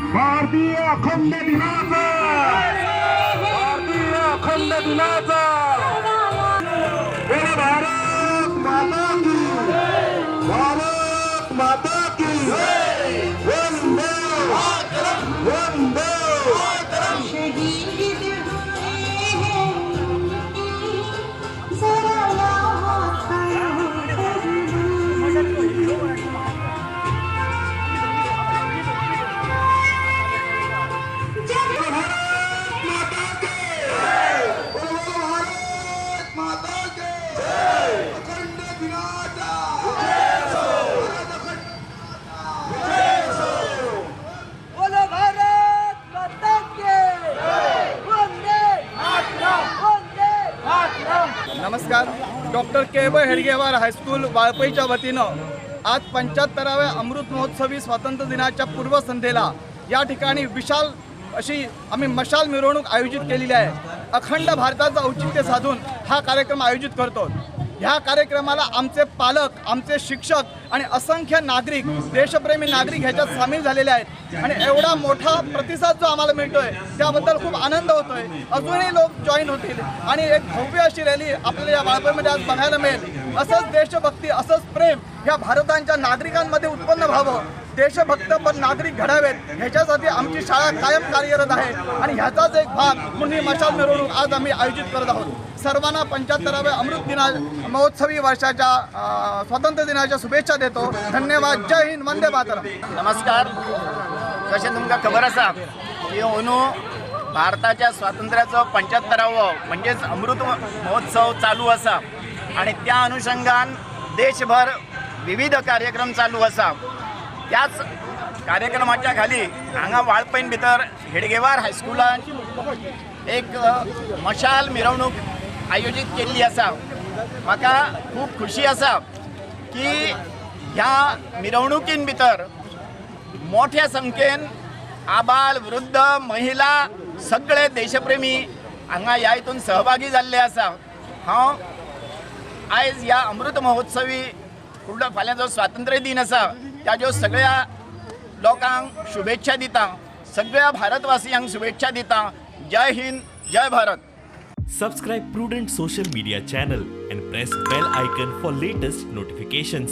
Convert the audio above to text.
भारतीय अखंड दिनाचा, भारतीय अखंड दिनाचा. बोलो भारत माता की, भारत माता की. वंदे वंदे. शहीद हुए हैं, जरा याद करो करुणा. जब भारत माता की, बोलो भारत माता की. अखंड दिनाचा, भारत अखंड. बोलो भारत माता की. वंदे वंदे. नमस्कार. डॉक्टर के ब हेडगेवार हायस्कूल वाळपईच्या वतीनं आज 75व्या अमृत महोत्सवी स्वातंत्र्य दिनाच्या पूर्वसंध्येला या ठिकाणी विशाल अशी आम्ही मशाल मिरवणूक आयोजित केलेली आहे. अखंड भारताचं औचित्य साधून हा कार्यक्रम आयोजित करतो. ह्या कार्यक्रमाला आमचे पालक, आमचे शिक्षक आणि असंख्य नागरिक, देशप्रेमी नागरिक ह्याच्यात सामील झालेले आहेत आणि एवढा मोठा प्रतिसाद जो आम्हाला मिळतोय त्याबद्दल खूप आनंद होतोय. अजूनही लोक जॉईन होतील आणि एक भव्य अशी रॅली आपल्याला या वाळपईमध्ये आज बघायला मिळेल. असंच देशभक्ती, असंच प्रेम ह्या भारतांच्या नागरिकांमध्ये उत्पन्न व्हावं, देशभक्त पण नागरिक घडावेत, ह्याच्यासाठी आमची शाळा कायम कार्यरत आहे आणि ह्याचाच एक भाग म्हणून ही मशाल मिरवणूक आज आम्ही आयोजित करत आहोत. सर्वांना 75व्या अमृत दिना महोत्सवी वर्षाच्या स्वातंत्र्य दिनाच्या शुभेच्छा देतो. धन्यवाद. जय हिंद, वंदे मातरम. नमस्कार. जशें तुमकां खबर आसा की अंदू भारताच्या स्वातंत्र्याचो 75वो म्हणजेच अमृत महोत्सव चालू आसा आणि त्या अनुशंगान देशभर विविध कार्यक्रम चालू आसा. त्याच कार्यक्रमाच्या खाली हांगा वाळपईन भितर हेडगेवार हायस्कुलान एक मशाल मिरवणूक आयोजीत केल्ली आसा. म्हाका खूब खुशी आसा की ह्या मिरवणुकीन भितर मोठ्या संख्येन आबाल वृद्ध महिला सगळे देशप्रेमी हांगा ह्या हितून सहभागी जाल्ले आसा. हांव आयज ह्या अमृत महोत्सवी फुडलो फाल्यां जो स्वातंत्र्य दिन आसा ताज्यो सगळ्या लोकांक शुभेच्छा दिता, सगळ्या भारतवासियांक शुभेच्छा दिता. जय हिंद, जय Bharat. Subscribe Prudent Social Media channel and press bell icon for latest notifications.